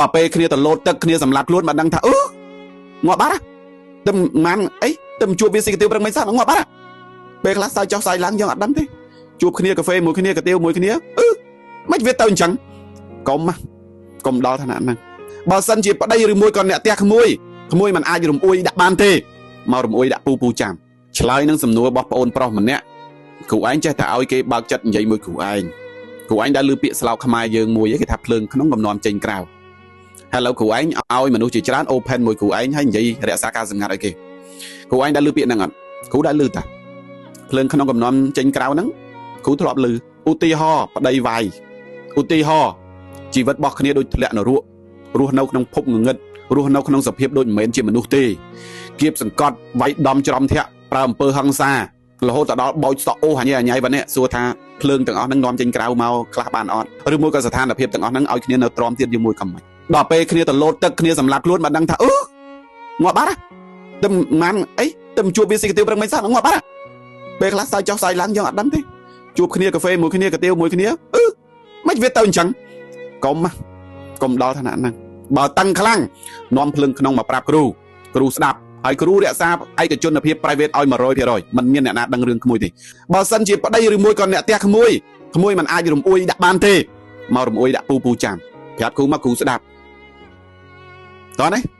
ដល់ពេលគ្នាទៅលោតទឹកគ្នាសម្លាប់ខ្លួន មិនដឹងថា អឺងាប់បាត់ ទឹមម៉ានអីទឹមជួបវាស៊ីកាទៀវប្រឹងមិនសោះ ងាប់បាត់។ ពេលខ្លះសើចចុះសើចឡើង យើងអត់ដឹងទេ ជួបគ្នាកាហ្វេមួយគ្នា កាទៀវមួយគ្នា អឺមិនវាទៅអញ្ចឹង កុំកុំដល់ឋានៈហ្នឹង។ បើសិនជាប្តីឬមួយក៏អ្នកផ្ទះក្មួយក្មួយមិនអាចរំអួយដាក់បានទេ មករំអួយដាក់ពូពូចាំ។ ឆ្លើយនឹងសំណួររបស់ប្អូនប្រុសម្នាក់ គ្រូឯងចេះតែឲ្យគេបើកចិត្តនិយាយមួយគ្រូឯង គ្រូឯងដែលឮពាក្យស្លោកខ្មែរយើងមួយ គេថាភ្លើងក្នុងកំនំចេញក្រៅ។ ហើយឥឡូវគ្រូឯងឲ្យមនុស្សជាច្រើន open មួយគ្រូឯង ហើយនិយាយរក្សាការសម្ងាត់ឲ្យគេ គ្រូឯងដែលឮពាក្យហ្នឹងអត់? គ្រូដែលឮតាភ្លើងក្នុងកំនំចេញក្រៅហ្នឹង គ្រូធ្លាប់ឮ។ ឧទាហរណ៍ ប្តីវាយ ឧទាហរណ៍ ជីវិតរបស់គ្នាដូចធ្លាក់នរក រស់នៅក្នុងភពងងឹត រស់នៅក្នុងសភាពដូចមិនមែនជាមនុស្សទេ គៀបសង្កត់ វាយដំច្រំធាក់ ប្រើអំពើហិង្សា រហូតដល់បោចសក់អូសអញអញវ៉ានេះ សួរថាភ្លើងទាំងអស់ហ្នឹងនាំចេញក្រៅមកខ្លះបានអត់? ឬមួយក៏ស្ថានភាពទាំងអស់ហ្នឹងឲ្យគ្នានៅទ្រាំទៀតជាមួយក៏មិន ដល់ពេលគ្នាទៅលោតទឹកគ្នាសម្លាប់ខ្លួន មិនដឹងថា អឺងាប់បាត់ ទឹមម៉ានអីទឹមជួបវាស៊ីកាទៀវប្រឹងមិនសោះ ងាប់បាត់។ ពេលខ្លះសើចចុះសើចឡើង យើងអត់ដឹងទេ ជួបគ្នាកាហ្វេមួយគ្នា កាទៀវមួយគ្នា អឺមិនវាទៅអញ្ចឹង កុំកុំដល់ឋានៈហ្នឹង។ បើតឹងខ្លាំង នាំភ្លើងក្នុងមកប្រាប់គ្រូ គ្រូស្ដាប់ ហើយគ្រូរក្សាឯកជនភាព private ឲ្យ 100% មិនមានអ្នកណាដឹងរឿងក្មួយទេ។ បើសិនជាប្តីឬមួយក៏អ្នកផ្ទះក្មួយក្មួយមិនអាចរំអួយដាក់បានទេ មករំអួយដាក់ពូពូចាំ ប្រាប់គ្រូមក គ្រូស្ដាប់តោះណា។